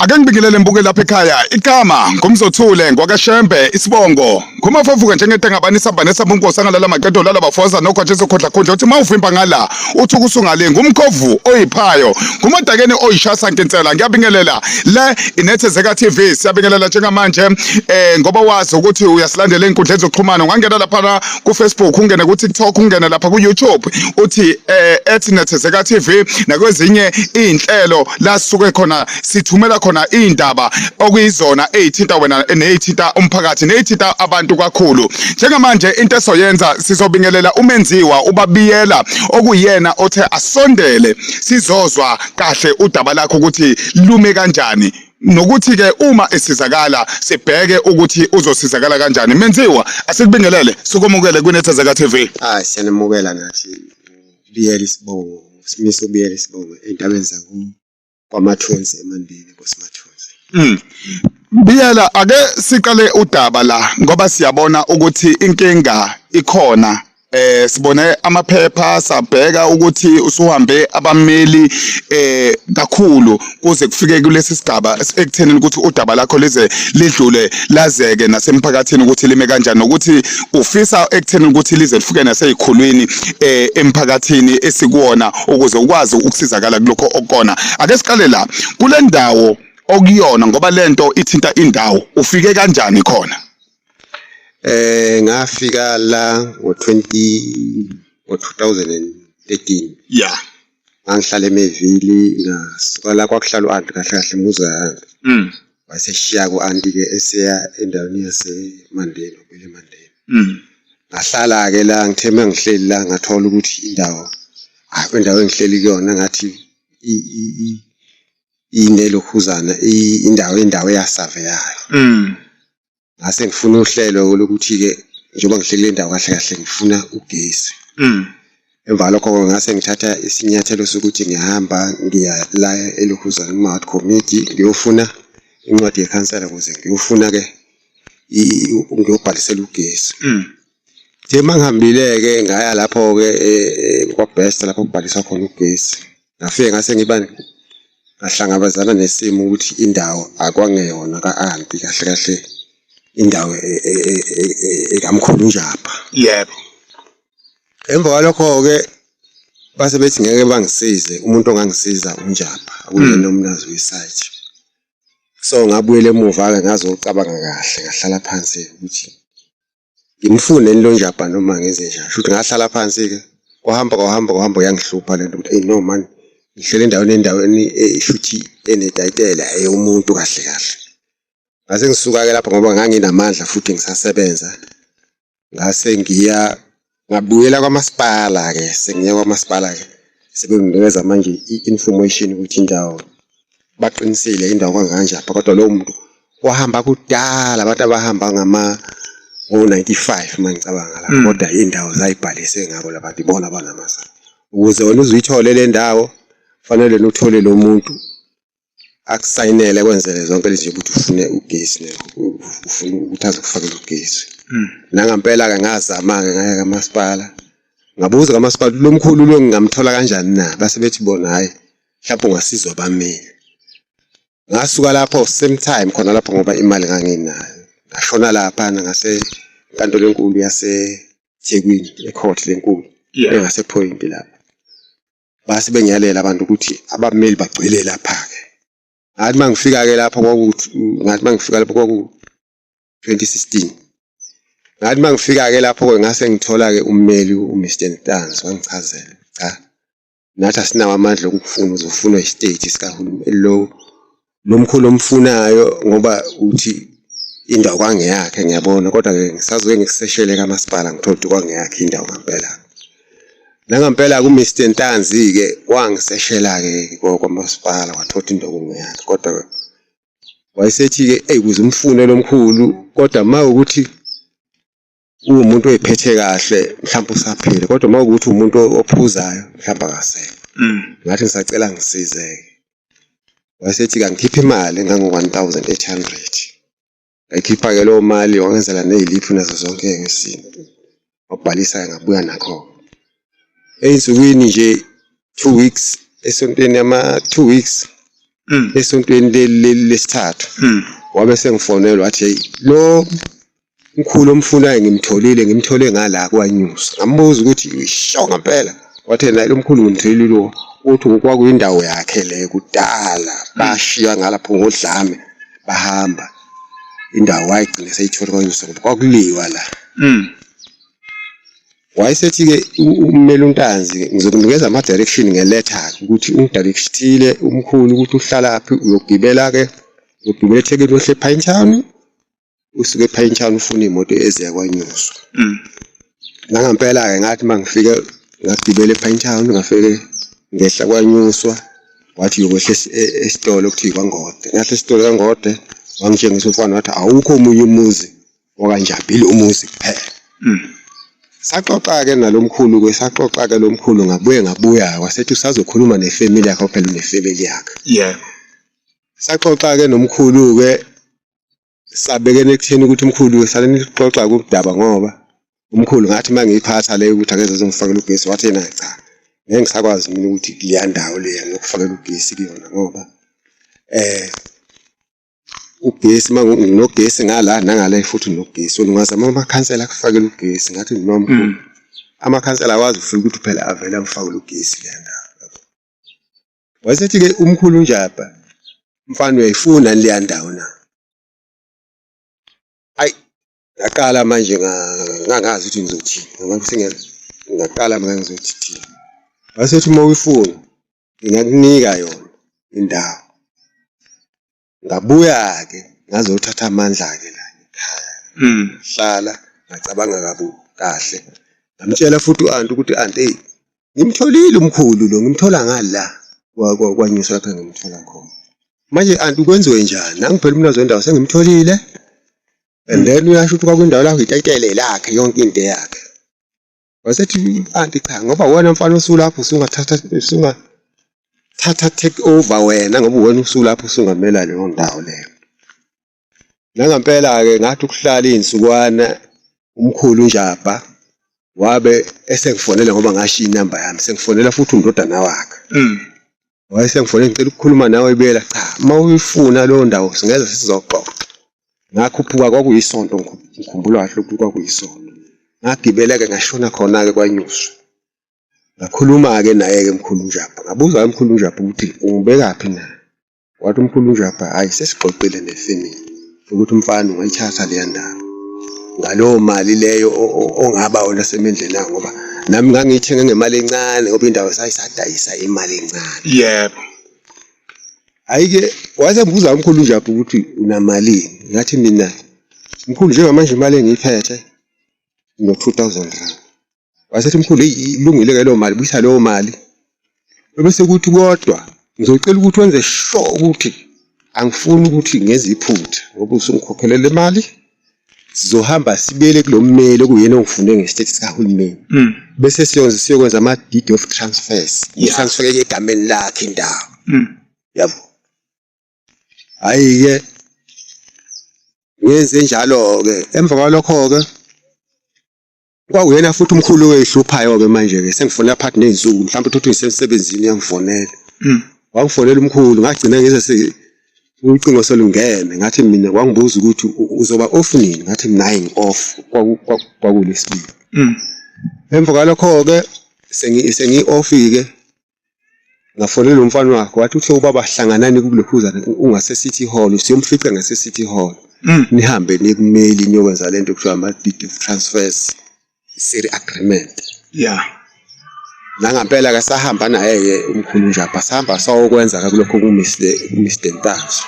Ake ngibingelele mbuke lapha ekhaya. Igama ngumzothule ngwakaShembe isibongo. Ngumafovuka njengentengabani isamba nesamba unkosi angalala maqedo lala bafoza nokho nje sokhodla khundla uthi mawuvimba ngala uthi ukusungale ngumkhovu oyiphayo ngumadakeni oyishasa nkinsela ngiyabingelela le inethezeka TV siyabingelela njengamanje ngoba wazi ukuthi uyasilandela einkundleni zokuxhumana ungangena lapha ku Facebook ungene ku TikTok ungene lapha ku YouTube uthi @nethezeka TV nakwezinye izinhlelo la sisuke khona sithumela khona izindaba okuyizona ezithinta wena nezithinta umphakathi nezithinta abantu kakhulu. Njengamanje into esoyenza sizobingelela umenziwa ubabiyela okuyena othe asondele sizozwa kahle udaba lakho ukuthi lume kanjani nokuthi ke uma esizakala sibheke ukuthi uzosizakala kanjani. Menziwa, asikubingelele sikwamukele kwiNethezeka TV. Hayi, siyanamukela nathi. Biyela isibongo, Simiso Biyela isibongo entabeni zaku kwaMathonsi eMandeni, Nkosi Mathonsi. Biyela, ake siqale udaba la ngoba siyabona ukuthi inkinga ikhona. Sibone amaphepha sabheka ukuthi usuhambe abameli kakhulu kuze kufike kulesi sigaba ekuthenini ukuthi udaba lakho lize lidlule lazeke nasemphakathini ukuthi lime kanjani nokuthi ufisa ekuthenini ukuthi lize lifike naseyikhulwini emphakathini esikuwona ukuze ukwazi ukusizakala kulokho okukona. Ake siqale la kule ndawo okuyona ngoba lento ithinta indawo, ufike kanjani khona? Ngafika la ngo-20 ngo-2013. Ngangihlala eMevili, ngasuka la kwakuhlala u-anti kahle kahle umuzi ka-anti. Waseshiya ku-anti-ke eseya endaweni yaseMandeni, wabuyela eMandeni. Ngahlala-ke la, ngithe uma ngihleli la ngathola ukuthi indawo, hhayi indawo engihleli kuyona ngathi inelokhuzana, indawo eyasaveyayo. Ngase ngifuna uhlelo lokuthi-ke njengoba ngihleli kule ndawo kahle kahle ngifuna ugesi. Emva kwalokho-ke ngase ngithatha isinyathelo sokuthi ngiyahamba ngiya la elokhuzana kuma-ward committee ngiyofuna incwadi yekhansela ukuze ngiyofuna-ke ngiyobhalisela ugesi. Nje uma ngihambile-ke ngaya lapho-ke kwa-Best lapho kubhaliswa khona ugesi. Ngafike ngase ngiba ngahlangabezana nesimo ukuthi indawo akwangeyona ka-anti kahle kahle indawo ekamkhulu Njapha. Emva kwalokho-ke base bethi ngeke bangisize, umuntu ongangisiza uNjapha akuyena umnikazi we-site. So ngabuyela emuva-ke ngazocabanga kahle ngahlala phansi ukuthi ngimfune yini lo Njapha noma ngenze njani. Shuthi ngahlala phansi-ke kwahamba kwahamba kwahamba yangihlupha le nto ukuthi eyi no man ngihleli endaweni endaweni shuthi enetayitela eyomuntu kahle kahle. Ngase ngisuka-ke lapho ngoba nganginamandla futhi ngisasebenza. Ngase ngiya ngabuyela kwamasipala-ke sengiya kwamasipala-ke sebenginikeza manje i-information ukuthi indawo baqinisile indawo kwanganjapha kodwa lowo muntu wahamba kudala abantu abahamba ngama ngo-95 uma ngicabanga la kodwa iy'ndawo zayibhalise ngabo labantu ibona abanamazana. Ukuze wena uze uyithole le ndawo kufanele wena uthole lo muntu akusayinele kwenzele zonke lezi ukuthi ufune ugesi ufuna ukuthi azokufakela ugesi. Nangampela-ke ngazama-ke ngaya kamasipala ngabuza kamasipala lo mkhulu lo ngingamthola kanjani na, base bethi bona hhayi mhlawumbe ungasizwa abameli. Ngasuka lapho same time khona lapho ngoba imali nganginayo ngashona laphana ngase enkantolo enkulu yaseThekwini e-court lenkulu engasePhoyinti lapha. Base bengiyalela abantu ukuthi abameli bagcwele lapha-ke. Ngathi uma ngifika-ke lapho kwaku ngathi uma ngifika lapho kwaku 2016. Ngathi uma ngifika-ke lapho-ke ngase ngithola-ke ummeli u-Mr Ntanzi wangichazela, cha nathi asinawo amandla okukufuna uzofunwa i-state sikahulumeni lo lo mkhulu omfunayo ngoba uthi indawo kwangeyakhe ngiyabona kodwa-ke ngisazoke ngikuseshele kamasipala ngithole ukuthi kwangeyakhe indawo ngampela. Nangampela ku-Mr Ntanzi-ke wangiseshela-ke kwamasipala wathola ukuthi indawo kungeyakhe kodwa wayesethi-ke eyi kuze umfune lo mkhulu kodwa uma ukuthi uwumuntu oyiphethe kahle mhlawumbe usaphila kodwa uma ukuthi umuntu ophuzayo mhlawumbe akasekho. Ngathi ngisacela ngisizeke. Wayesethi kangikhiphe imali engango-1,800. Ngayikhipha-ke leyo mali wangenzela ney'liphu nazo zonke ngesinto. Wabhalisa-ke ngabuya nakho. Ey'nsukwini nje 2 weeks esontweni yama-2 weeks. Esontweni leli lesithathu wabe sengifonela wathi, hey, lo mkhulu omfunayo ngimtholile, ngimthole ngala kwaNyusa. Ngambuza ukuthi sho ngempela, wathi naye lo mkhulu ngimtholile lo, uthi kwakuyindawo yakhe le kudala, bashiya ngalapho ngodlame bahamba, indawo wayigcina seyithola kwaNyusa ngoba kwakuliwa la. Wayesethi-ke ummeli uNtanzi-ke, ngizokunikeza ama-direction ngeletha-ke ukuthi ungidirectile umkhulu ukuthi uhlalaphi, uyogibela-ke, uyogibela eThekwini wehle ePinetown, usuke ePinetown ufune iy'moto eziya KwaNyuswa. Nangempela-ke ngathi uma ngifike ngagibela ePinetown ngafike ngehla KwaNyuswa, wathi uyokwehla esitolo okuthiwa kwaNgode. Ngehla esitolo kaNgode, wangitshengisa umfana wathi awukho omunye umuzi okanjabhile umuzi kuphela. Saxoxa-ke nalomkhulu-ke, saxoxa-ke lo mkhulu, ngabuye ngabuya wasethi usazokhuluma nefamily yakhe, phela unefamily yakhe. Yebo. Saxoxa-ke nomkhulu-ke, sabekena ekutheni ukuthi umkhulu sale nixoxa kudaba ngoba umkhulu ngathi uma ngiyiphatha leyo ukuthi akeze ezongifakela ugesi, wathi yena cha, ngeke ngisakwazi mina ukuthi kuleya ndawo leya ngiyokufakela ugesi kuyona ngoba ugesi uma nginogesi ngala nangale futhi nogesi, wena ungazama amakhansela akufakele ugesi. Ngathi no mkhulu, amakhansela awazi ufike ukuthi phela avele angifakele ugesi kuleya ndawo. Wayesethi-ke umkhulu uNjabha, mfana uyayifuna yini leya ndawo na? Ayi, ngaqala manje ngangazi ukuthi ngizothini, ngaqala manje ngizothi thini. Wayesethi uma uyifuna ngingakunika yona indawo. Ngabuya-ke ngazothatha amandla-ke la ekhaya. Hlala ngacabanga kabu kahle. Ngamtshela futhi u-anti ukuthi anti, eyi ngimtholile umkhulu lo, ngimthola ngala kwaNyusa lapho engimthola khona. Manje anti kwenziwe njani? Nangu phela umnikazi wendawo sengimtholile. And then uyasho ukuthi kwakwindawo lakho itayitele lakhe yonke into eyakhe. Wasethi anti cha, ngoba wena mfana usulapho usungathatha usungathatha take over wena, ngoba wena usulapho usungamela leyo ndawo leyo. Nangempela-ke ngathi ukuhlala iy'nsukwana umkhulu uNjabha wabe esengifonela ngoba ngashiya inamba yami, sengifonela futhi undodana wakhe. Wayesengifonela ngicela ukukhuluma nawe bela, cha uma uyifuna leyo ndawo singeze sizoxoxa. Ngakhuphuka kwakuyisonto, ngikhumbula kahle ukuthi kwakuyisonto. Ngagibela-ke ngashona khona-ke kwaNyuswa. Ngakhuluma-ke naye-ke mkhulu uNjabha, ngabuza-ke mkhulu uNjabha ukuthi ungibekaphi na? Wathi umkhulu uNjabha, hhayi sesixoxile nefemili ukuthi umfana ungayithatha leya ndawo ngaleyo mali leyo ongaba wena semendleni yakho, ngoba nami ngangiyithenge ngemali encane ngoba indawo sayisadayisa imali encane. Yebo. Hhayi-ke wayesembuza umkhulu uNjabha ukuthi unamalini, ngathi mina mkhulu njengamanje imali engiyiphethe ngino-2,000 rand. Wasethi umkhulu, eyi ilungile-ke leyo mali, buyisa leyo mali. Bese kuthi kodwa ngizocela ukuthi wenze sure ukuthi angifuni ukuthi ngenze iphutha ngoba usungikhokhelele le mali, sizohamba sibuyele kulo mmeli okuyena ongifune ngesitethi sikahulumeni. Bese siyoze siyokwenza ama-deed of transfers, ngitransfereke egameni lakhe indawo. Yabo. Hhayi-ke ngenze njalo-ke, emva kwalokho-ke kwakuyena futhi umkhulu oyihluphayo-ke manje-ke sengifonela phakathi ney'nsuku mhlawumbe uthole ukuthi ngisemsebenzini uyangifonela. Wangifonela umkhulu ngagcina ngize ucingo selungene, ngathi mina wangibuza ukuthi uzoba off nini, ngathi mina hhayi ngi-off, kwakuLwesibili. Emva kwalokho-ke sengi-off-ke Ngafonela umfana wakhe wathi uthe ubaba hlanganani kulokhuzana ungase-City Hall, siyomfica ngase-City Hall. Nihambe niye kumeli niyokwenza lento kuthiwa ama-deed of transfers, siri agreement. Yeah. Nangampela-ke sahamba naye-ke umkhulu Njabha, sahamba sayokwenza-ke kulokho ku-Mr Ntanzi.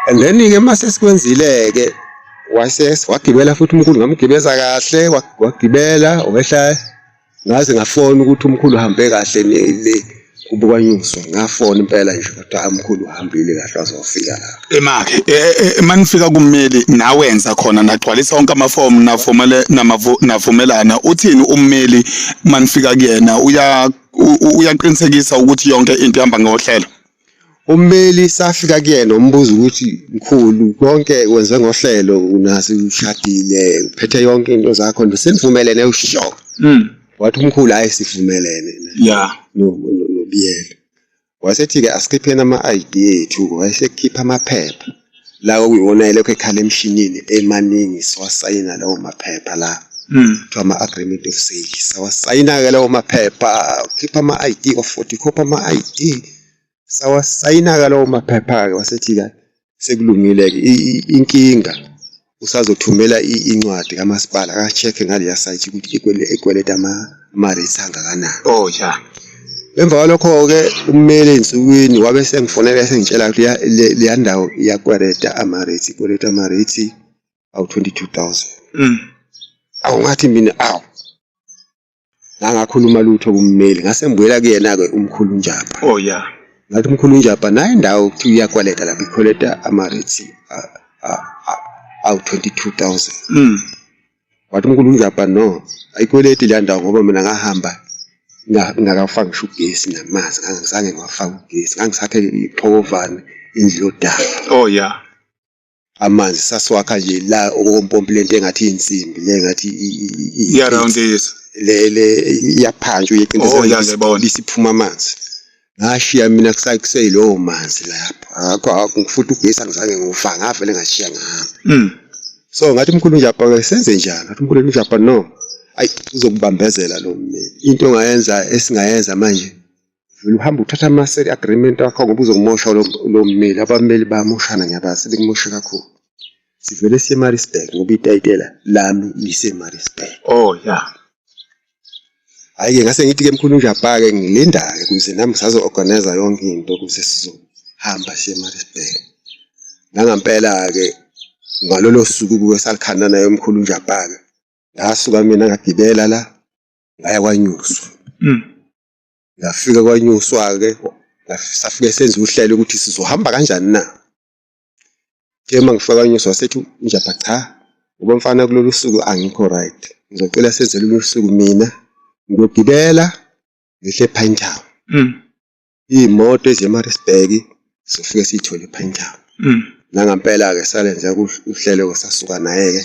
And then-ke uma sesikwenzile-ke wase wagibela futhi umkhulu, ngamgibeza kahle, wagibela wehla. Ngaze ngafona ukuthi umkhulu uhambe kahle le kubo kwaNyuswa, ngafona impela nje kodwa hhayi umkhulu uhambile kahle waze wafika lapho. Emakhe manifika kummeli nawenza khona nagcwalisa wonke amafomu navumele navumelana, uthini ummeli manifika kuyena, uyaqinisekisa ukuthi yonke into ihamba ngohlelo? Ummeli safika kuyena umbuza ukuthi mkhulu konke wenze ngohlelo unasi ushadile uphethe yonke into zakho senivumelene usho. Wathi umkhulu hayi sivumelene Yeah. noBiyela. Wasethi-ke asikhipheni ama-ID ethu, wayesekhipha amaphepha la okuyiwona elokhu ekhala emshinini emaningi, siwasayina lawo maphepha la. Kuthiwa ama-agreement of sale. Sawasayina-ke lawo maphepha, khipha ama-ID kwa-photocopy ama-ID. Sawasayina-ke lawo maphepha-ke wasethi-ke sekulungile-ke inkinga usazothumela incwadi kamasipala ka-check-e ngaleya site ukuthi ikweleta ama-rates angakanani. Oh yeah. Emva kwalokho-ke ummeli ey'nsukwini wabe sengifonela esengitshela ukuthi leya ndawo iyakweleta ama-rates, ikweleta ama-rates awu-22,000. Awu ngathi mina awu ngangakhuluma lutho kummeli ngase ngibuyela kuyena-ke umkhulu Njabha. Oh yeah. Ngathi umkhulu Njabha nayi indawo kuthiwa iyakweleta lapha ikweleta ama-rates awu-22,000. Wathi umkhulu Njabha no ayikweleti leya ndawo ngoba mina ngahamba ngingakawufaki ngisho ugesi namanzi, ngangizange ngiwafake ugesi, ngangisakhe ixhokovane indlu yodaka. Oh yeah. Amanzi sasiwakha nje la okompompi lento engathi insimbi le engathi Iyarawundisa. Le iyaphantsha uyeqinisa. Oh, yeah, ngiyabona. Lisiphuma amanzi. Ngashiya mina kuseyilowo manzi lapho. Akho futhi ugesi angizange ngiwufake ngavele ngashiya ngahamba. So ngathi umkhulu Njabha ke senze njani? Ngathi umkhulu Njabha no. Ayi uzokubambezela lo mmeli. Into ongayenza esingayenza manje vele uhambe uthatha ama-sale agreement akho ngoba uzokumosha lo mmeli. Abammeli bayamoshana ngiyabazi sebekumoshe kakhulu. Sivele siye eMaritzburg ngoba itayitela lami liseMaritzburg. Oh yeah. Hhayi-ke ngase ngithi-ke mkhulu Njabha-ke ngilinda-ke kuze nami ngisazo-organise yonke into ukuze sizohamba siye eMaritzburg. Nangampela-ke ngalolo suku-ke salikhanda naye umkhulu Njabha-ke ngasuka mina ngagibela la ngaya kwaNyuswa. Ngafika kwaNyuswa-ke safike senza uhlelo ukuthi sizohamba kanjani na. Ke uma ngifika kwaNyuswa wasethi uNjabha cha ngoba mfana kulolu suku angikho right. Ngizocela senze olunye usuku mina ngiyogibela ngehle ePinetown. Iy'moto eziya eMaritzburg sofike siy'thole ePinetown. Nangampela-ke salenza uhlelo-ke sasuka naye-ke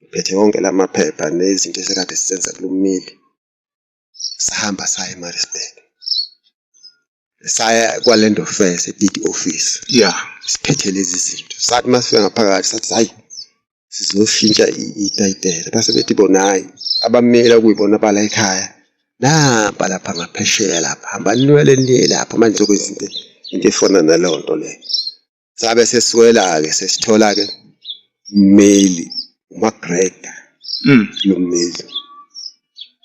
ngiphethe wonke la maphepha nezinto esekade sisenza kulo mmeli. Sahamba saya eMaritzburg. Saya kwaLand of Affairs e-deed office. Yeah. Siphethe lezi zinto. Sathi masifika ngaphakathi sathi hayi sizoshintsha itayitela. Base bethi bona hhayi abammeli okuyibona bala ekhaya nampa lapha ngaphesheya lapha hambani niwele niye lapha manje nizokwenza into efana naleyo nto leyo. Sabe sesiwela-ke sesithola-ke ummeli uMcGregor lo mmeli.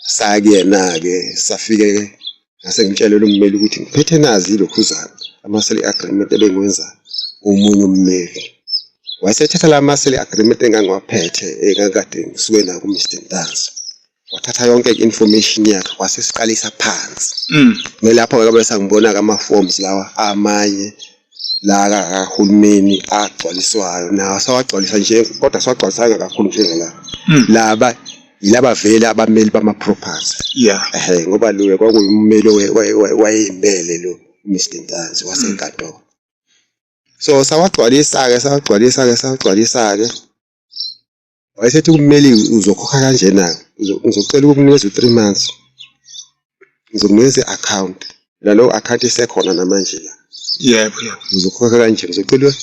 Saya kuyena-ke safike-ke ngase ngitshele lo mmeli ukuthi ngiphethe nazi ilokhuzana ama-sale agreement ebengiwenza omunye ummeli. Wayesethatha la ma-sale agreement engangiwaphethe engangikade ngisuke nawo ku-Mr Ntanzi. Wathatha yonke i-information yakhe wasesiqalisa phansi. Ngilapho-ke bese ngibona-ke ama-forms lawa amanye la kahulumeni agcwaliswayo nawo sawagcwalisa nje kodwa siwagcwalisanga kakhulu njengala. Laba yilaba vele abameli bama-property. Yeah. Ehhe ngoba lo kwakuwummeli wayeyimele lo Mr Ntanzi wasenkantolo. So sawagcwalisa-ke sawagcwalisa-ke sawagcwalisa-ke. Wayesethi kummeli uzokhokha kanjena-ke ngizocela ukukunikeza u-3 months. Ngizokunikeza i-account. Nalowo account isekhona namanje la. Yebo yebo. Uzokhokha kanje ngizocela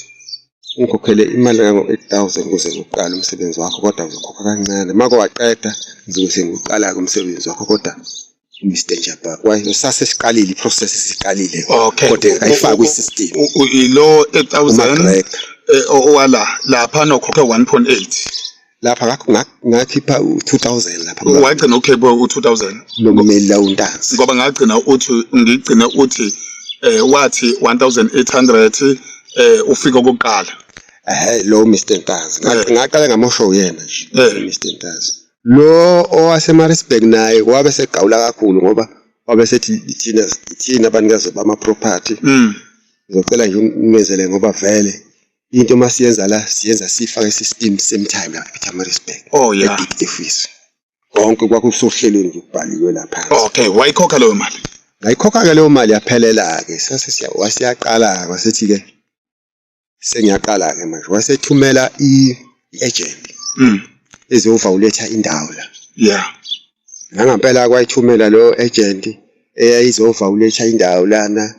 ungikhokhele imali engango-8,000 ukuze ngiqale umsebenzi wakho kodwa uzokhokha kancane. Uma waqeda ngizobe sengiwuqala-ke umsebenzi wakho kodwa Mr Njabha sasesiqalile i-process isiqalile. Okay. Kodwa ayifakwe kwi-system. Ilo 8000 uMcGregor. Owala lapha nokhokhe 1.8. Lapha ngakhipha u-2000 lapha. Wagcina ukhipha u-2000. Lo mmeli la uNtanzi. Ngoba ngagcina uthi ngigcine uthi wathi 1800 ufika okokuqala. Lo Mr Ntanzi. Ngaqala ngamosho uyena nje Mr Ntanzi. Lo owaseMaritzburg naye wabe segawula kakhulu ngoba wabe sethi thina abanikazi bama-property. Ngizocela nje ungenzele ngoba vele into masiyenza la siyenza siyifake system same time la ePietermaritzburg. Oh yeah. E-deed office. Konke kwakusohlelweni nje kubhaliwe lapha. Okay, wayikhokha leyo mali. Ngayikhokha ke leyo mali yaphelela ke. Sase wasiyaqala wasethi ke sengiyaqala ke manje wasethumela i-agent. Ezovawuletha indawo la. Yeah. Nangampela kwayithumela lo agent eyayizovawuletha indawo lana.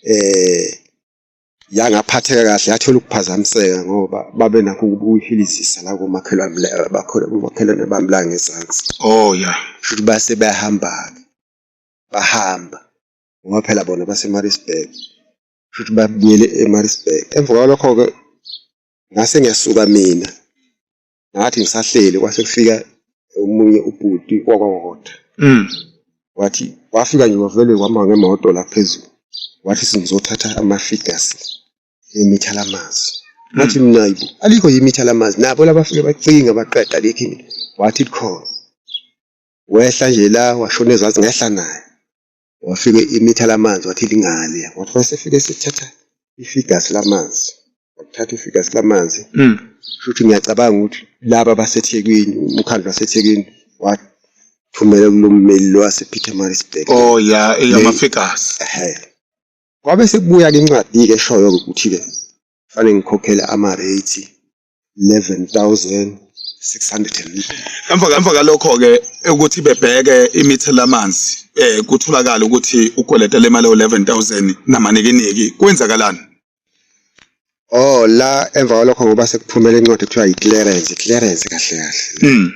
eh yangaphatheka kahle, yathola ukuphazamiseka ngoba babe nakho ukuyihilizisa la komakhelwane bakhona, umakhelwane bami la ngezansi. Oh yeah. Shuthi base bayahamba-ke, bahamba ngoba phela bona baseMaritzburg, shuthi babuyele eMaritzburg. Emva kwalokho-ke ngase ngiyasuka mina, ngathi ngisahleli kwase kufika omunye ubhuti wakwaWota. Wathi wafika nje wavele wama ngemoto la phezulu, wathi sengizothatha ama-figures emitha lamanzi. Ngathi mina hayibo, alikho imitha lamanzi, nabo labafike bacinga baqeda alikho imitha. Wathi likhona. Wehla nje la washona ezansi, ngehla naye. Wafike imitha lamanzi wathi lingale. Wathi wasefike sethatha i-figures lamanzi, wathatha i-figures lamanzi. Shuthi ngiyacabanga ukuthi laba baseThekwini, umkhandlu waseThekwini wathumela kulo mmeli lo wasePietermaritzburg. Oh yeah, eyama-figures. Ehhe. Kwabe sekubuya-ke incwadi-ke eshoyo-ke ukuthi-ke kufanele ngikhokhele ama-rates 11,600. Emva kalokho-ke ukuthi bebheke imitha lamanzi kutholakala ukuthi ukweleta le mali ewu-11,000 namanikiniki, kwenzakalani? Oh la emva kwalokho ngoba sekuphumele incwadi ekuthiwa i-clearance, i-clearance kahle kahle.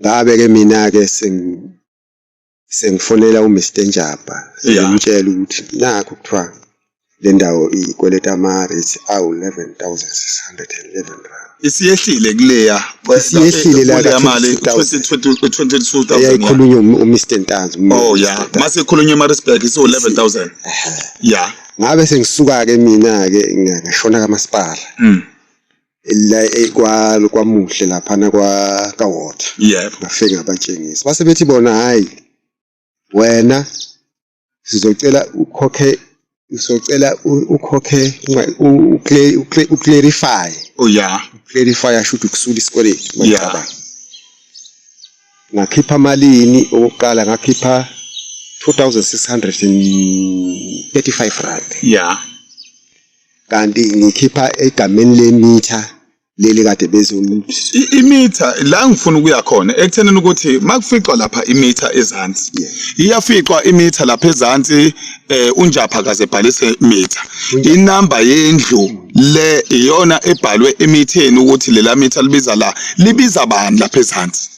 Ngabe-ke mina-ke sengifonela uMr Njaba, sengimtshela ukuthi nakhu kuthiwa le ndawo ikweleta ama-rates awu-11,611 rand. Isiyehlile kuleya Isiyehlile la kuleya ka mali 22,000. 22,000 Eyayikhulunywa uMr Ntanzi. Oh yeah, mase ikhulunywa eMaritzburg isu 11,000. Yeah. Ngabe sengisuka-ke mina-ke ngashona kamasipala. La kwamuhle laphana kwa kaWater. Yebo. Ngafike ngabatshengisa. Base bethi bona hayi wena sizocela ukhokhe, usocela ukhokhe uclarify. Oh yeah. Uclarify asho ukuthi ukusula isikweletu. Yeah. Ngakhipha malini okokuqala, ngakhipha 2635 rand. Yeah. Kanti ngikhipha egameni lemitha leli kade bezoluthi. Imitha la ngifuna ukuya khona ekuthenini ukuthi makuficwa lapha imitha ezansi. Iyaficwa imitha lapha ezansi, uNjapha kaze ebhalise mitha. Inamba yendlu le iyona ebhalwe emitheni ukuthi lela mitha libiza la, libiza bani lapha ezansi?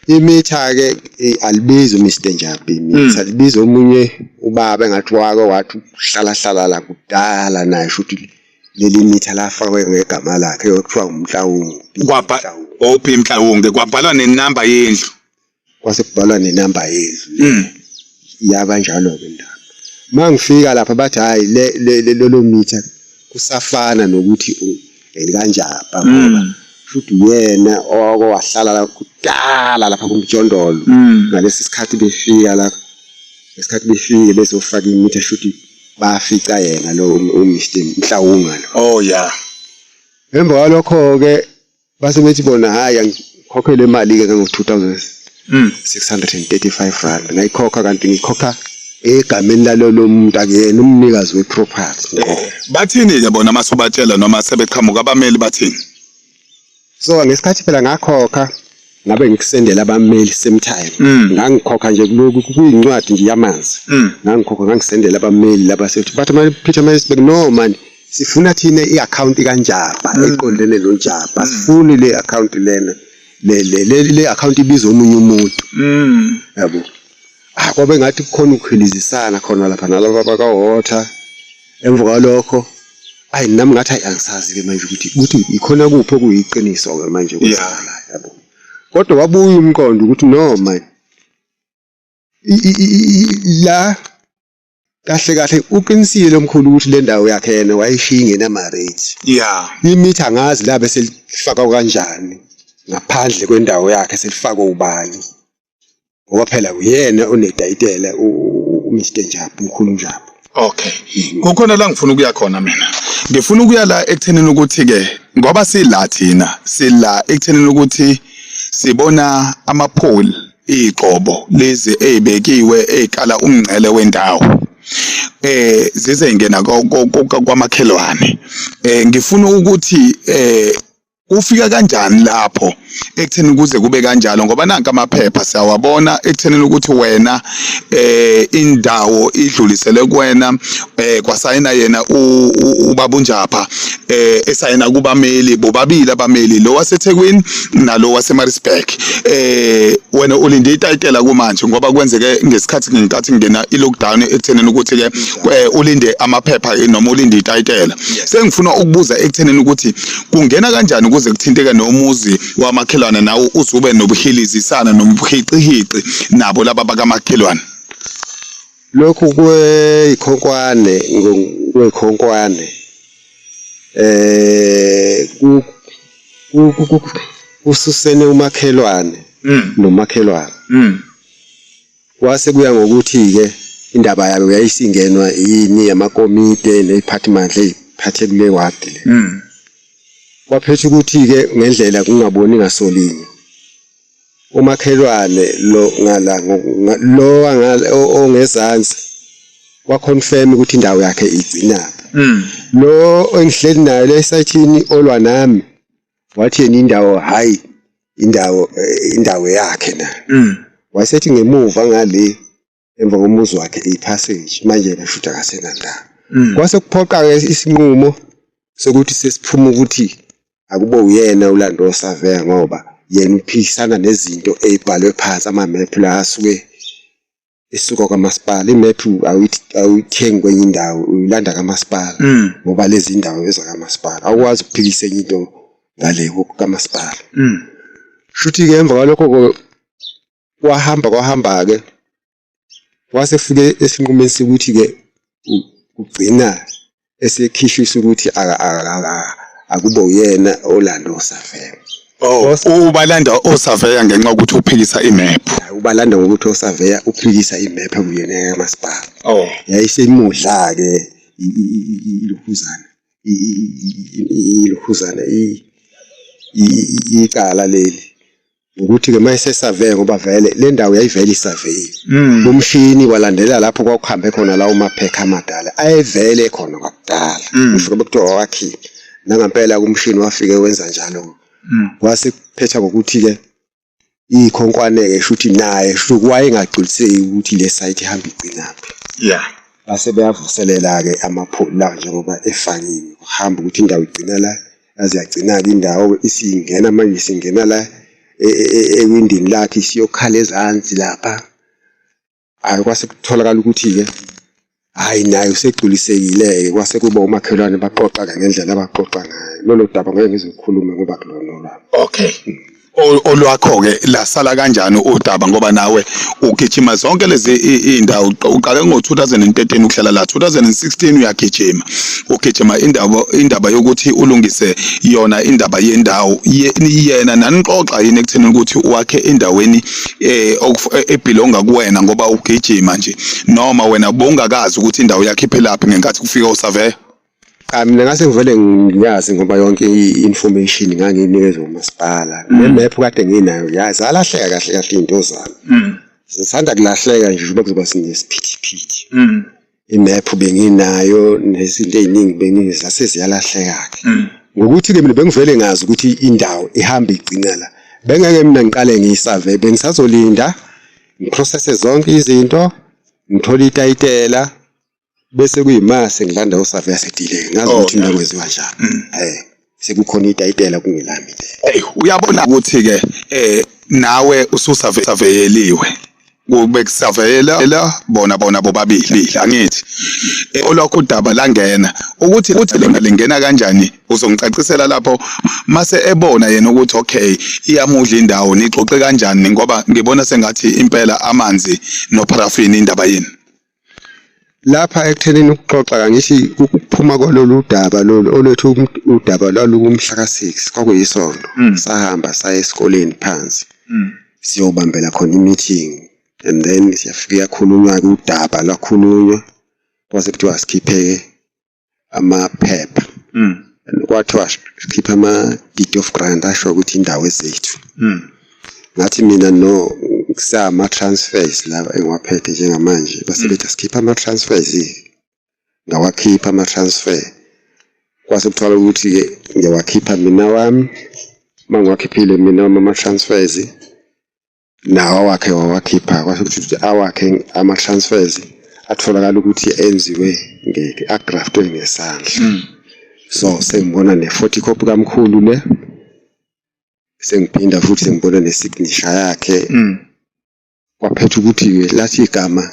Imitha-ke alibizi uMr Njapha imitha, libiza omunye ubaba engathi wake wathi uhlala hlala la kudala naye, shuthi leli mitha lafakwe ngegama lakhe okuthiwa nguMhlawumbi. Kwabha OP Mhlawumbi kwabhalwa nenamba yendlu. Kwase kubhalwa nenamba yendlu. Yaba njalo-ke indaba. Uma ngifika lapha bathi hhayi lolo mitha kusafana nokuthi elikaNjapha ngoba futhi uyena owake wahlala la kudala lapha kuMjondolo. Ngalesi sikhathi befika la, ngesikhathi befike bezofaka imitha shuthi bafica yena lo uMr Mhlawunga lo. Oh yeah. Emva kwalokho-ke base bethi bona hhayi angikhokhele imali-ke ngango-2635 rand. Ngayikhokha kanti ngikhokha egameni lalolo muntu, akuyena umnikazi we-property. Bathini-ke bona masubatshela noma sebeqhamuka abameli bathini? So ngesikhathi phela ngakhokha ngabe ngikusendela abameli same time. Ngangikhokha nje kulokhu kuyincwadi nje yamanzi. Ngangikhokha ngangisendela abameli laba sethi bathi manje Pietermaritzburg no man sifuna thina i-account kaNjapha eqondene noNjapha, sifuni le account lena le le le, le account ibiza omunye umuntu. Yabo. Ah kwabe ngathi kukhona ukuhilizisana khona lapha nalaba bakaWater. Emva kwalokho ayi nami ngathi ayi angisazi ke manje ukuthi ikhona kuphi okuyiqiniso ke manje kwenzakalayo yabo. Kodwa wabuya umqondo ukuthi no man la kahle kahle uqinisile omkhulu ukuthi le ndawo yakhe yena wayishiya ingenama-rates. Yeah. Imitha angazi la bese lifakwa kanjani ngaphandle kwendawo yakhe selifakwe ubani. Ngoba phela uyena onetayitela uMr Njapha, umkhulu Njapha. Okay. Kukhona la ngifuna ukuya khona mina. Ngifuna ukuya la ekuthenini ukuthi ke ngoba sila thina, sila ekuthenini ukuthi sibona amapholi igqobo lezi ezibekiwe ezikala umngcele wendawo. Zize ingena kwamakhelwane. Ngifuna ukuthi Kufika kanjani lapho ekutheni kuze kube kanjalo ngoba nanka amaphepha siyawabona ekuthenini ukuthi wena indawo idlulisele kuwena kwasayina yena ubaba uNjapha esayina kubameli bobabili abameli lo waseThekwini nalo waseMaritzburg. Wena ulinde itayitela kumanje ngoba kwenzeke ngesikhathi ngenkathi ngena i-lockdown ekuthenini ukuthi ke ulinde amaphepha noma ulinde itayitela. Sengifuna ukubuza ekuthenini ukuthi kungena kanjani ukuze kuthinteke nomuzi wamakhelwane nawo uzube nobuhilizisana nobuhiqihiqi nabo laba bakamakhelwane. Lokhu kweyikhonkwane kweyikhonkwane eh kususene umakhelwane nomakhelwane. Kwase kuya ngokuthi-ke indaba yabo yayisingenwa yini amakomite neziphathimandla ey'phathe kule wadi le. Kwaphetha ukuthi-ke ngendlela kungaboni ngasolinye. Umakhelwane lo ngala lo ongezansi waconfirm ukuthi indawo yakhe igcinaphi. Lo engihleli naye le esayithini olwa nami wathi yena indawo hhayi indawo indawo yakhe na. Wayesethi ngemuva ngale emva komuzi wakhe ipassage manje yena shuthi akasenandawo. Kwase kuphoqa-ke isinqumo sokuthi sesiphuma ukuthi akube uyena ulanda osaveya ngoba yena uphikisana nezinto ey'bhalwe phansi amamephu la asuke isuka kwamasipala. Imephu awuyithengi kwenye indawo uyilanda kamasipala ngoba lezi indawo ezakamasipala awukwazi ukuphikisa enye into ngale kamasipala. Shuthi-ke emva kwalokho kwahamba kwahamba-ke kwase kufike esinqumeni sokuthi-ke kugcina esekhishisa ukuthi akube uyena olanda osaveya. Oh, ubalanda osaveya ngenxa yokuthi uphikisa imephu. Ubalanda ngokuthi osaveya uphikisa imephu ekuyona kamasipala. Oh. Yayisemudla-ke ilokhuzana ilokhuzana icala leli. Ukuthi-ke uma esesaveye ngoba vele le ndawo yayivele isaveyiwe. Umshini walandela lapho kwakuhambe khona lawo maphekha amadala ayevele ekhona kwakudala. Ngisho kube kuthiwa wawakhipha. Nangampela umshini wafike wenza njalo. Kwase kuphetha ngokuthi-ke ikhonkwane-ke shuthi naye shuthi wayengagculiseki ukuthi le site ihamba igcinaphi. Yeah. Base beyavuselela-ke amapholi la njengoba efakiwe kuhamba ukuthi indawo igcina la yaze yagcina-ke indawo isingena manje isingena la ewindini lakhe isiyokhala ezansi lapha. Hhayi kwase kutholakala ukuthi-ke hhayi naye usegculisekile-ke kwase kuba umakhelwane baxoxa-ke ngendlela abaxoxa ngayo. Lolo daba ngeke ngize ngikhulume ngoba akulona olwami. Okay. Olwakho-ke lasala kanjani udaba ngoba nawe ugijima zonke lezi iy'ndawo uqale ngo-2013 ukuhlala la 2016 uyagijima ugijima indaba indaba yokuthi ulungise yona indaba yendawo yena nanixoxa yini ekutheni ukuthi wakhe endaweni ebhilonga kuwena ngoba ugijima nje noma wena bowungakazi ukuthi indawo yakhe iphelaphi ngenkathi kufika usurveyor? Cha mina ngase ngivele ngiyazi ngoba yonke i-information ngangiyinikezwe umasipala. Ne-map kade nginayo ya zalahleka kahle kahle iy'nto zami. Zisanda kulahleka nje njengoba kuzoba sinesiphithiphithi. I-map benginayo nezinto ey'ningi bengizi zase ziyalahleka-ke. Ngokuthi-ke mina bengivele ngazi ukuthi indawo ihamba igcina la. Bengeke mina ngiqale ngiyisave bengisazolinda ngiprocess-e zonke izinto ngithole itayitela. Bese kuyima sengilanda uSavia sedile ngazi ukuthi mina kwenziwa njani. Sekukhona itayitela kungelami le. Hey uyabona ukuthi ke nawe ususaveyeliwe kube kusaveyela bona bona bobabili angithi olwakho udaba langena ukuthi uthi lona lingena kanjani uzongicacisela lapho mase ebona yena ukuthi okay iyamudla indawo nixoxe kanjani ngoba ngibona sengathi impela amanzi nopharafini indaba yini. Lapha ekuthenini ukuxoxa angithi ukuphuma kwalolu daba lolu olwethu udaba lwalukumhla ka-six kwakuyisonto. Sahamba saya esikoleni phansi siyobambela khona i-meeting and then siyafika kuyakhulunywa-ke udaba lwakhulunywa kwase kuthiwa asikhiphe-ke amaphepha. Kwathiwa sikhiphe ama-deed of grant asho ukuthi indawo ezethu. Ngathi mina no kusama-transfers lawa engiwaphethe njengamanje base bethi asikhiphe ama-transfers ngawakhipha ama-transfer. Kwase kuthola ukuthi-ke ngiyawakhipha mina wami, uma ngiwakhiphile mina wami ama-transfers, nawo awakhe wawakhipha, kwase kusho ukuthi awakhe ama-transfers atholakala ukuthi enziwe agraftwe ngesandla. So sengibona ne-photocopy kamkhulu le, sengiphinda futhi sengibona ne-signature yakhe. Kwaphetha ukuthi-ke lathi igama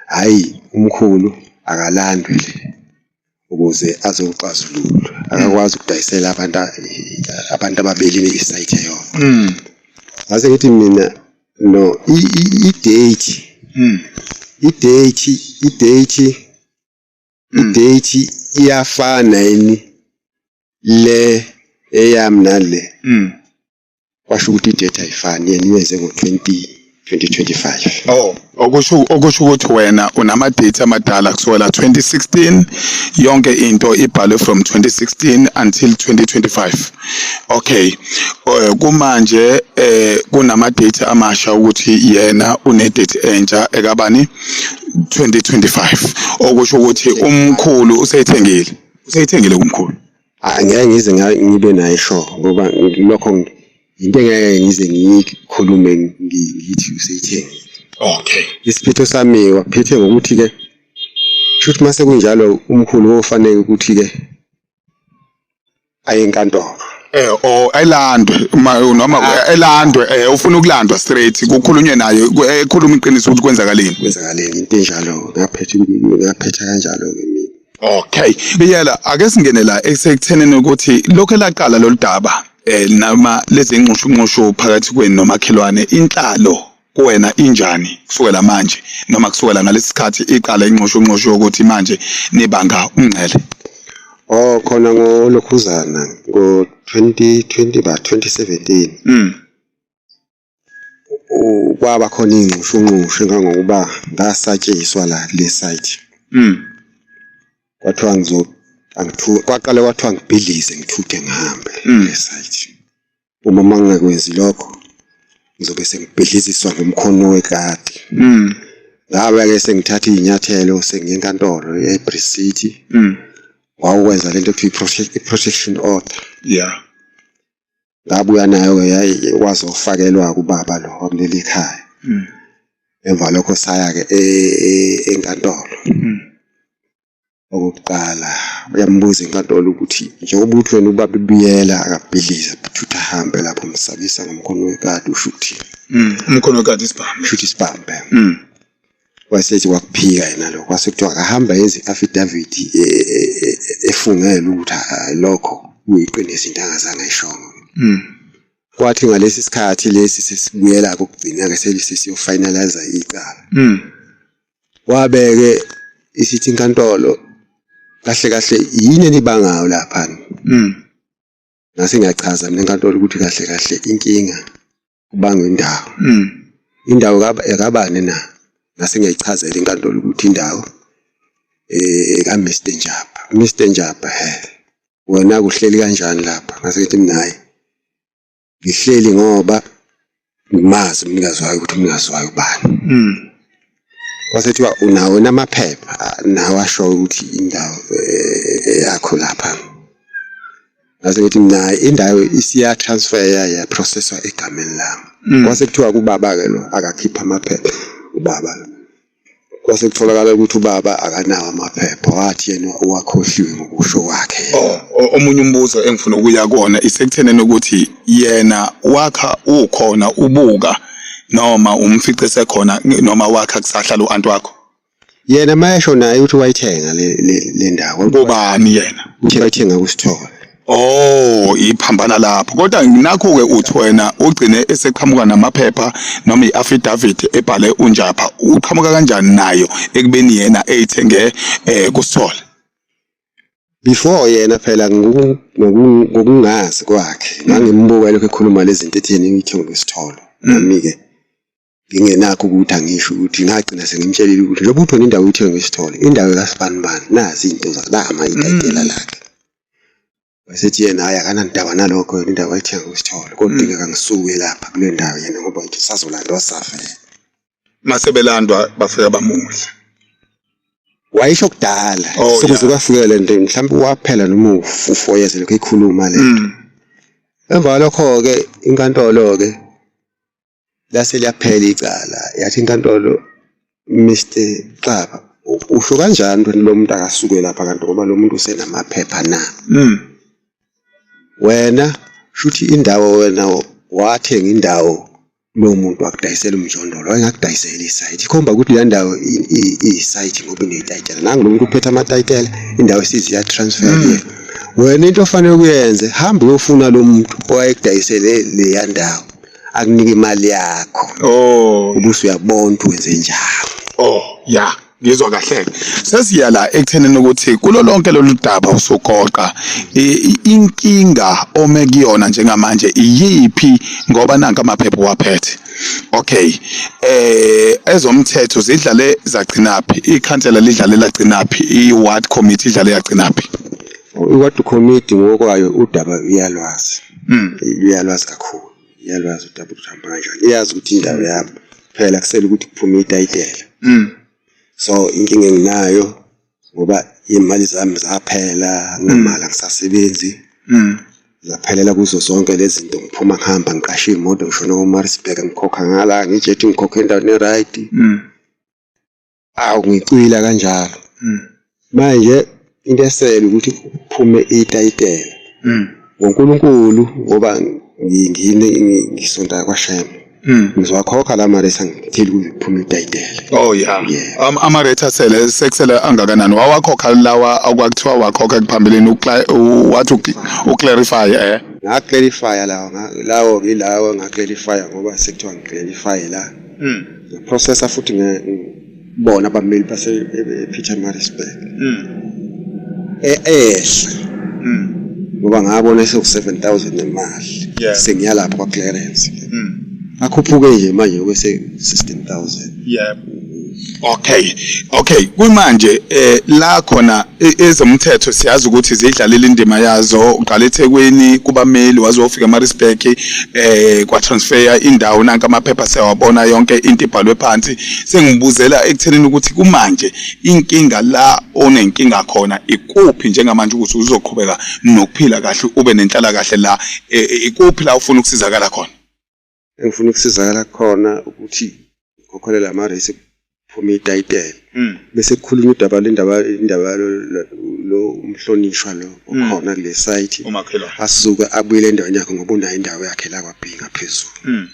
hhayi umkhulu akalandwe le ukuze azoxazululwa, akakwazi ukudayisela abantu abantu ababili isayithi eyodwa. Ngase ngithi mina no i-date i-date i-date i-date iyafana yini le eyami nale? Kwasho ukuthi i-date ayifani, yena iyenze ngo-20 2025. Oh, okusho ukuthi wena unama-date amadala kusukela 2016, yonke into ibhalwe from 2016 until 2025. Okay. Kumanje kunama-date amasha ukuthi yena une-date entsha ekabani 2025. Okusho ukuthi umkhulu useyithengile. Useyithengile kumkhulu. Angeke ngize ngibe naye sure ngoba lokho into engeke ngize ngiyikhulume ngithi useyithengile. Okay. Isiphetho sami waphethe ngokuthi-ke shuthi mase kunjalo umkhulu kofanele ukuthi-ke aye enkantolo. O elandwe noma elandwe ufuna ukulandwa straight kukhulunywe naye ekhuluma iqiniso ukuthi kwenzakaleni. Kwenzakaleni into enjalo ngaphetha ngaphetha kanjalo-ke mina. Okay. Biyela, ake singene la esekuthenini ukuthi lokho elaqala lolu daba noma lezi nxushunxushu phakathi kwenu nomakhelwane, inhlalo kuwena injani kusukela manje noma kusukela ngalesi sikhathi iqala inxushunxushu yokuthi manje nibanga umngcele? Oh khona ngolokhuzana ngo-2020 ba 2017. Kwaba khona iy'nxushunxushu engangokuba ngasatshiswa la kule site. Kwathiwa kwaqale kwathiwa ngibhidlize ngithuthe ngihambe kule site. Uma uma ngingakwenzi lokho ngizobe sengibhidliziswa ngomkhono wekati. Ngabe-ke sengithatha iy'nyathelo sengiya enkantolo e-Bree City. Ngawukwenza lento ekuthiwa i-protection order. Yeah. Ngabuya nayo-ke wazofakelwa kubaba lo wakuleli khaya. Emva lokho saya-ke enkantolo. Okokuqala uyambuza inkantolo ukuthi njengoba uthi wena ubaba ebuyela akabhidlize thutha ahambe lapho umsabisa ngomkhono wekati usho ukuthini? Umkhono wekati isibhamu. Usho ukuthi isibhamu. Wasethi wakuphika yena lokho, kwase kuthiwa akahambe ayenze i-affidavit efungelwe ukuthi lokho kuyiqiniso into angazange ayishongo. Kwathi ngalesi sikhathi lesi sesibuyela kokugcina-ke sesiyofinalize icala. Wabe-ke isithi inkantolo kahle kahle yini enibangayo lapha? Ngase ngiyachaza mina enkantolo ukuthi kahle kahle inkinga kubangwa indawo. Indawo ekabani na? Ngase ngiyayichazela inkantolo ukuthi indawo eka Mr Njaba. Mr Njaba he wena kuhleli kanjani lapha? Ngase ngithi mina hhayi ngihleli ngoba ngimazi umnikazi wayo ukuthi umnikazi wayo ubani. Kwase kuthiwa unawo namaphepha nawo ashoyo ukuthi indawo eyakho lapha. Ngase ngithi mina indawo isiya-transfer ya-processwa egameni lami. Kwase kuthiwa kubaba-ke lo akakhiphe amaphepha ubaba lo. Kwase kutholakala ukuthi ubaba akanawo amaphepha wathi yena uwakhohliwe ngokusho kwakhe. Oh, omunye umbuzo engifuna ukuya kuwona isekuthenini ukuthi yena wakha ukhona ubuka noma umfice sekhona noma wakha kusahlala u-anti wakho? Yena mayesho naye ukuthi wayithenga le ndawo. Kubani yena? Uthi wayithenga kuSithole. Oh, iphambana lapho. Kodwa nakho-ke uthi wena ugcine eseqhamuka namaphepha noma i-affidavit ebhale uNjapha. Uqhamuka kanjani nayo ekubeni yena eyithenge kuSithole? Before yena phela ngokungazi kwakhe ngangimbuka lokhu ekhuluma lezi zinto ethi yena uyithenga kuSithole. Nami-ke ngingenakho ukuthi angisho ukuthi ngagcina sengimtshelile ukuthi njengoba uthi wena indawo uyithenga kuSithole, indawo ekasibanibani nazi iy'nto nama itayitela lakhe. Wasethi yena hhayi akanandaba nalokho yena indawo wayithenga kuSithole kodingeka ngisuke lapha kule ndawo yena ngoba uthi usazolandwa safa yena. Mase belandwa bafika bamudla. Wayisho kudala. Oh, Sekuze yeah. kwafika le nto mhlawumbe waphela noma u-4 years lokhu ekhuluma le nto. Emva kwalokho-ke inkantolo-ke lase liyaphela icala yathi inkantolo Mr Xaba usho kanjani ukuthi lo muntu akasuke lapha kanti ngoba lo muntu usenamaphepha na? Wena shuthi indawo wena wathenga indawo lowo muntu wakudayisela umjondolo wayengakudayiseli isayidi ikhomba ukuthi leya ndawo iyisayidi ngoba inetayitela nangu lo muntu uphethe amatayitela indawo isize iyatransfer kuyena wena into ofanele ukuyenze hamba uyofuna lo muntu owayekudayisele leya ndawo akunike imali yakho Oh. ubuse uyabona ukuthi wenze njani Oh, yeah. Ngizwa kahle. Sesiya la ekuthenini ukuthi kulo lonke lolu daba usugoqa inkinga ome kuyona njengamanje iyiphi ngoba nanka amaphepha waphethe. Okay. Ezomthetho zidlale zagcinaphi? Ikhansela lidlale lagcinaphi? I-ward committee idlale yagcinaphi? I-ward committee ngokwayo udaba iyalwazi. Iyalwazi kakhulu. Iyalwazi udaba ukuthi hamba kanjani. Iyazi ukuthi indawo yami phela kusele ukuthi kuphume itayitela. So inkinga enginayo ngoba iy'mali zami zaphela nginamali angisasebenzi. Zaphelela kuzo zonke lezi zinto ngiphuma ngihamba ngiqashe iy'moto ngishona ko-Maritzburg ngikhokha ngala ngijethi ngikhokha endaweni e-right. Awu ngicwila kanjalo. Manje into esele ukuthi kuphume itayitela. NgoNkulunkulu ngoba ngine ngisonta kwaShembe. Ngizowakhokha la mali esangithile ukuze kuphume itayitela. Oh yeah. Yeah. Ama-rate asele sekusele angakanani? Wawakhokha lawa okwakuthiwa wakhokha phambilini wathi uclarify eh? Ngaclarify lawo lawo ngilawo ngaclarify ngoba sekuthiwa ngiclarify la. Ngaprocessa futhi ngibona abameli base Pietermaritzburg. Ehla. Ngoba ngabona seku 7000 nemali. Yeah. Sengiya lapha kwa clearance. Akhuphuke nje manje kube se 16000. Yeah. Okay. Okay, kumanje la khona ezomthetho siyazi ukuthi zidlalile indima yazo uqala eThekwini kubameli waze wofika eMaritzburg kwa transfer indawo nanka amaphepha siyawabona yonke into ibhalwe phansi. Sengibuzela ekuthenini ukuthi kumanje inkinga la onenkinga khona ikuphi njengamanje ukuthi uzoqhubeka nokuphila kahle ube nenhlala kahle la ikuphi la ufuna ukusizakala khona? Engifuna ukusizakala khona ukuthi ngikhokhele lama rates kuphume itayitela. Bese kukhulunywa udaba lendaba indaba lo umhlonishwa lo okhona kule site Umakhelwane. asuke abuyele endaweni yakhe ngoba unayo indawo yakhe la kwaBhinga phezulu.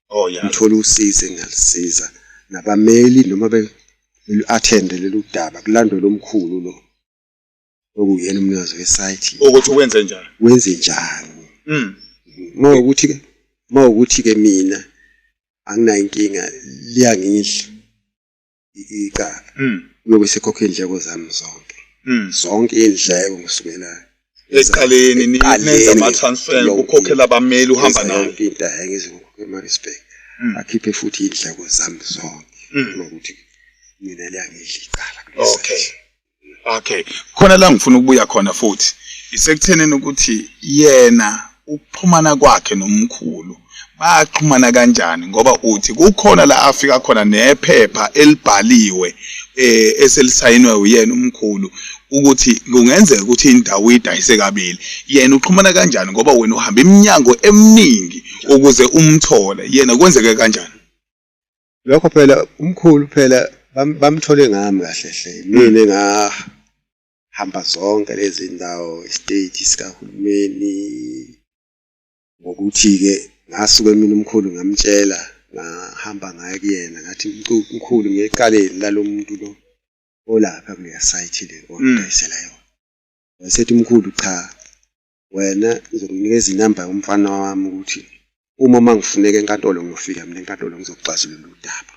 Oh yeah. Ngithola usizo engingalisiza nabameli noma belu-attend lolu daba kulandwe lo mkhulu lo okuyena umnikazi wesite Ukuthi wenze njani? wenze njani. Mawukuthi ke mina anginayo inkinga liyangidla icala. Kuyobe sekhokha iy'ndleko zami zonke. Zonke iy'ndleko kusukela Ekuqaleni nenza ama-transfer yonke ukhokhela abameli uhamba into, nayo. yonke into ngize ngikhokhe eMaritzburg. Akhiphe futhi iy'ndleko zami zonke. Ukuthi mina liyangidla icala kule Okay. site. Okay. Khona la ngifuna ukubuya khona futhi. Isekuthenini ukuthi yena ukuxhumana kwakhe nomkhulu baxhumana kanjani ngoba uthi kukhona la afika khona nephepha elibhaliwe eselisayinwe uyena umkhulu ukuthi kungenzeka ukuthi indawo uyidayise kabili. Yena uxhumana kanjani ngoba wena uhamba iminyango eminingi ukuze umthole yena kwenzeke kanjani? Lokho phela umkhulu phela bamthole ngami kahle hle. Mina engahamba zonke lezi ndawo istate sikahulumeni ngokuthi ke ngasuke mina umkhulu ngamtshela ngahamba ngaye kuyena ngathi mkhulu ngiyeqaleni lalomuntu lo olapha kuleya site le ongidayisela yona. Wayesethi umkhulu cha wena ngizokunikeza inamba yomfana wami ukuthi uma mangifuneka enkantolo ngiyofika mina enkantolo ngizokuxazulula udaba.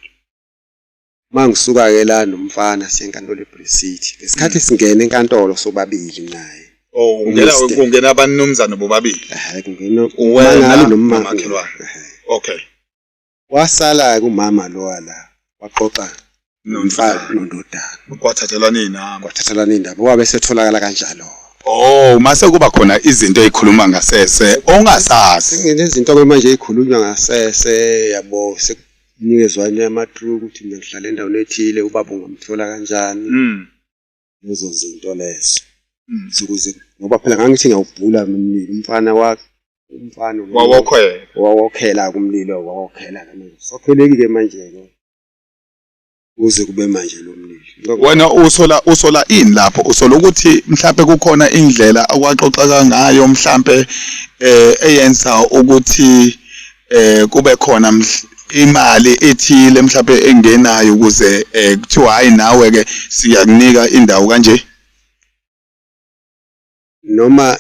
Mangisuka ke la nomfana siye enkantolo eBree City. Ngesikhathi singena enkantolo sobabili naye. Oh, ungena abanumzane bobabili. Kungena Wena umangali nomma- nomakhelwane. Okay. Wasala ke umama lo wala waxoxa nomfana nondodana. Kwathathelwana inamba. Kwathathelana indaba wabe setholakala kanjalo. Oh, mase kuba khona izinto ezikhuluma ngasese ongasazi. Senginezinto ke manje ezikhulunywa ngasese yabo. Nikezwane ama-true ukuthi mina ngihlala endaweni ethile, ubaba ungamthola kanjani. Lezo zinto lezo. Ukuze ngoba phela ngangithi ngiyawubhula umlilo umfana wa umfana Wawokhela. Wawokhela-ke umlilo wawokhela-ke manje. Sokheleki-ke manje-ke kuze kube manje lo mlilo. Wena usola ini lapho? Usola ukuthi mhlampe kukhona indlela okwaxoxeka ngayo mhlampe eyenza ukuthi kube khona imali ethile mhlampe engenayo ukuze kuthiwa hayi nawe ke siyakunika indawo kanje? Noma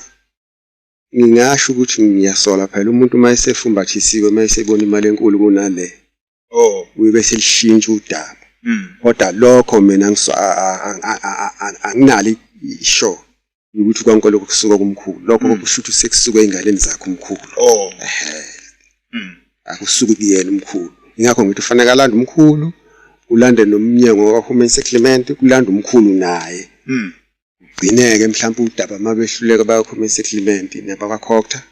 ngingasho ukuthi ngiyasola phela umuntu uma esefumbathisiwe uma esebona imali enkulu kunale. Oh. Uye bese lishintsha udaba. Kodwa lokho mina anginalo isho ukuthi konke lokho kusuka kumkhulu. Lokho kusho ukuthi sekusuka ey'nganeni zakhe umkhulu. Oh. Akusuki kuyena umkhulu. Ingakho ngithi ufanele alande umkhulu, ulande nomnyango wakwa-Human Settlement, kulande umkhulu naye. Ugcineke mhlawumbe udaba uma behluleka bakwa-Human Settlement nabakwa-Cogta,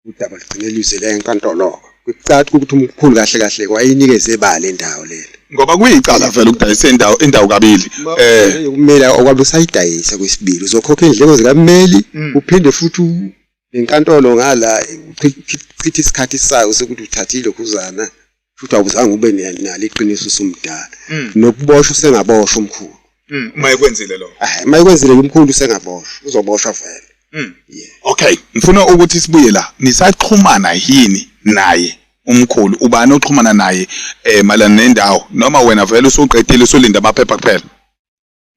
udaba lugcine luzele enkantolo. Kucaca ukuthi umkhulu kahle kahle wayeyinikeze bani le ndawo lena. Ngoba kuyicala vele ukudayisa indawo kabili. Kumele okwabe usayidayisa kwesibili, uzokhokha iy'ndleko zikammeli, uphinde futhi nenkantolo ngala uchithe isikhathi sayo sokuthi uthathile lokhuzana, futhi awuzange ube nalo iqiniso usumdala. Nokuboshwa usengaboshwa umkhulu. Uma ekwenzile lokho. Uma ekwenzile umkhulu usengaboshwa, uzoboshwa vele. Yeah. Okay, ngifuna ukuthi sibuye la. Nisaxhumana yini naye umkhulu? Ubani oxhumana naye mayelana nendawo? Noma wena vele usuqedile usulinda amaphepha kuphela?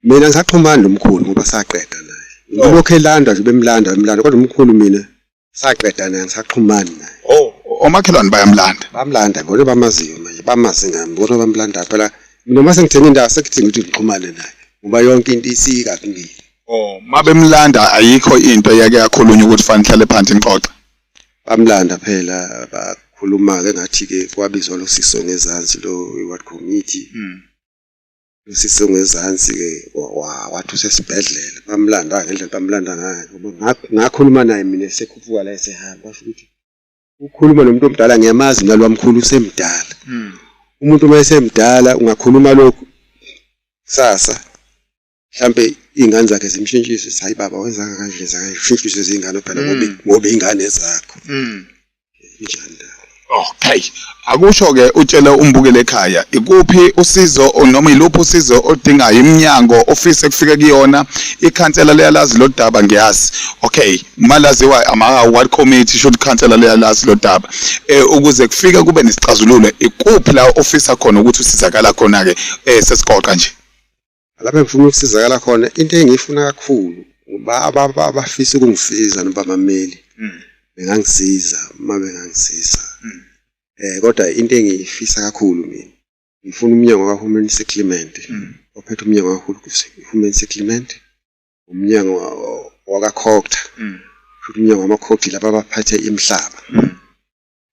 Mina ngisaxhumana nomkhulu ngoba saqeda naye. Ulokhu elanda nje bemlanda bemlanda kodwa umkhulu mina saqeda naye ngisaxhumani naye. Oh, omakhelwane bayamlanda. Bamlanda bona bamaziyo manje, bamazi ngami bona bamlanda phela. Mina uma sengithenga indawo sekudinga ukuthi ngixhumane naye ngoba yonke into isika kumina. Oh, mabemlanda ayikho into eyake yakhulunywa ukuthi fanele ihlale phansi nixoxe. Bamlanda phela bakhuluma ke ngathi ke kwabizwa lo siso ngezansi lo ward committee. Lo siso ngezansi ke wathi usesibhedlela bamlanda ngendlela bamlanda ngayo ngoba ngakhuluma naye mina esekhuphuka la esehamba washo ukuthi ukukhuluma nomuntu omdala ngiyamazi mina lwamkhulu usemdala. Umuntu uma esemdala ungakhuluma lokhu kusasa mhlambe iy'ngane zakhe zimshintshise, hayi baba wenza kanje wenza kanje, ushintshise izingane phela ngoba iy'ngane zakho. Injani la? Okay. Akusho ke utshele umbukeli ekhaya ikuphi usizo noma iluphi usizo oludingayo iminyango ofise kufike kuyona ikhansela liyalazi lo daba ngiyazi. Okay, malaziwa ama ward committee should ikhansela liyalazi lo daba. Ukuze kufike kube nesixazululo ikuphi la ofisa khona ukuthi usizakala khona ke sesiqoqa nje. Lapha engifuna ukusizakala khona into engiyifuna kakhulu ngoba abafisa ukungisiza nobamameli bengangisiza uma bengangisiza. Kodwa into engiyifisa kakhulu mina ngifuna umnyango kaHuman Settlement ophethe umnyango kaHuman Settlement, umnyango wakaCogta, futhi umnyango wamaCogta laba abaphathe imihlaba.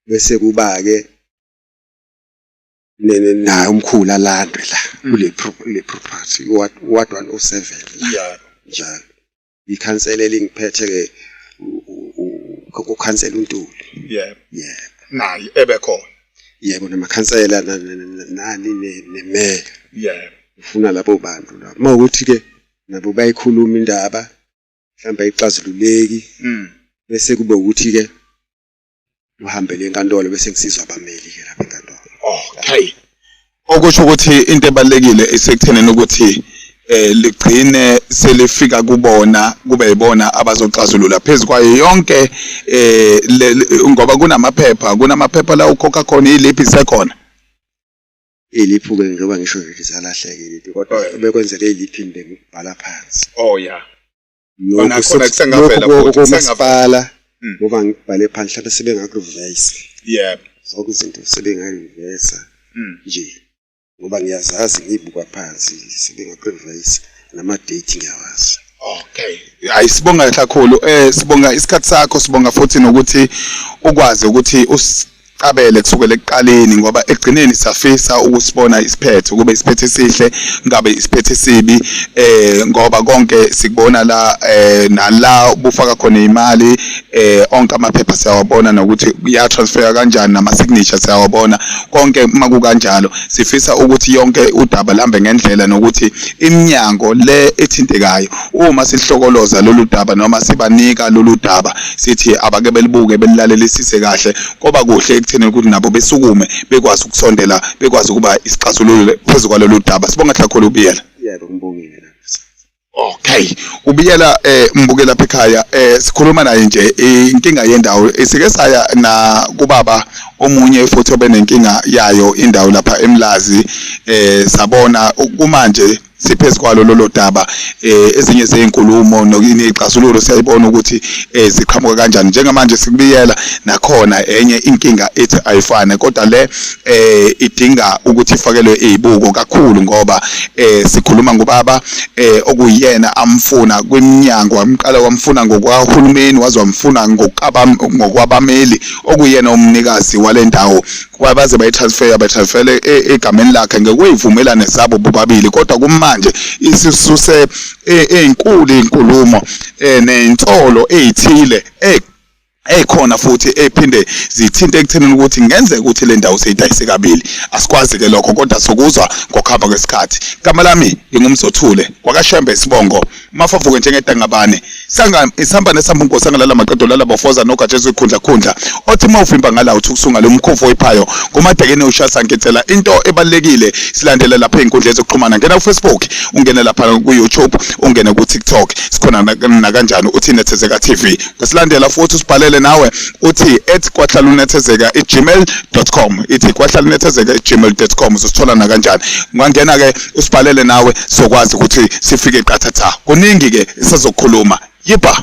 Bese kuba-ke naye umkhulu alandwe la kule property ward 107 la njalo. Ikhansela elingiphethe-ke ukhansela uNtuli. Yebo. Yebo. Naye ebekhona. Yebo, namakhansela nani nemeya. Yebo. Ufuna labo bantu labo. Uma ukuthi-ke nabo bayikhuluma indaba mhlawumbe ayixazululeki bese kube ukuthi-ke uhambele enkantolo bese ngisizwa abameli-ke lapha enkantolo. Okay. Okusho ukuthi into ebalulekile isekuthenini ukuthi ligcine selifika kubona kube yibona abazoxazulula phezu kwayo yonke ngoba kunamaphepha la ukhokha khona iliphi isekhona. Iliphu-ke njengoba ngisho nje zalahleka iliphi kodwa bekwenzeke iliphini bengibhala phansi. Oh yeah. Lokhu Khona kusengavela futhi, komasipala ngoba ngibhale phansi mhlawumbe sebengakurivesa. Yebo. Zonke izinto sebengarivesa nje ngoba ngiyazazi ngiyibuka phansi sebengakurivesa nama-date ngiyawazi. Okay. Hayi sibonga kakhulu. Sibonga isikhathi sakho, sibonga futhi nokuthi ukwazi ukuthi Qabele kusukela ekuqaleni ngoba ekugcineni siyafisa ukusibona isiphetho kube isiphetho esihle ngabe isiphetho esibi ngoba konke sikubona la nala ubufaka khona imali onke amaphepha siyawabona nokuthi ya transfer kanjani nama signature siyawabona konke uma kukanjalo sifisa ukuthi yonke udaba lihambe ngendlela nokuthi iminyango le ethintekayo uma sihlokoloza lolu daba noma sibanika lolu daba sithi abake belibuke belilalelisise kahle koba kuhle ekutheni ukuthi nabo besukume bekwazi ukusondela bekwazi ukuba isixazululo phezu kwalolu daba. Sibonga kakhulu uBiyela. Yebo, ngibongile nami. Okay, uBiyela mbuke lapha ekhaya sikhuluma naye nje inkinga yendawo sike saya na kubaba omunye futhi obenenkinga yayo indawo lapha eMlazi sabona kumanje siphezu kwalo lolo daba ezinye zezinkulumo neyixazululo siyayibona ukuthi ziqhamuka kanjani. Njengamanje sikubiyela nakhona enye inkinga ethi ayifane kodwa le idinga ukuthi ifakelwe izibuko kakhulu ngoba sikhuluma ngobaba okuyena amfuna kwiminyango wamqala wamfuna ngokwahulumeni waze wamfuna ngokwabameli okuyena umnikazi walendawo baze bayitransfer bayitransfere egameni lakhe ngokweyivumelane zabo bobabili kodwa kumanje isisuse ezinkulu inkulumo nensolo ezithile ekhona futhi ephinde zithinte ekuthenini ukuthi ngenzeka ukuthi le ndawo seyidayise kabili. Asikwazi ke lokho kodwa sokuzwa ngokuhamba kwesikhathi. Igama lami ngingumzothule kwakaShembe isibongo mafavuke njengedangabane sanga isihamba nesihamba unkosi angalala maqedo lala bafoza nogatshe ikhundla khundla othi uma uvimba ngala uthi ukusungala umkhovu oyiphayo ngumadekene ushasa ngicela into ebalekile silandele lapha ey'nkundleni zokuxhumana. Ngena ku-Facebook, ungene lapha ku-YouTube, ungene ku-TikTok, sikhona nakanjani uthi Nethezeka TV. Ngasilandela futhi usibhalele nawe uthi @kwahlalunethezeka@gmail.com, ithi kwahlalunethezeka@gmail.com uzosithola nakanjani. Ungangena ke usibhalele nawe sokwazi ukuthi sifike qathatha. Kuningi ke esizokukhuluma. Yiba.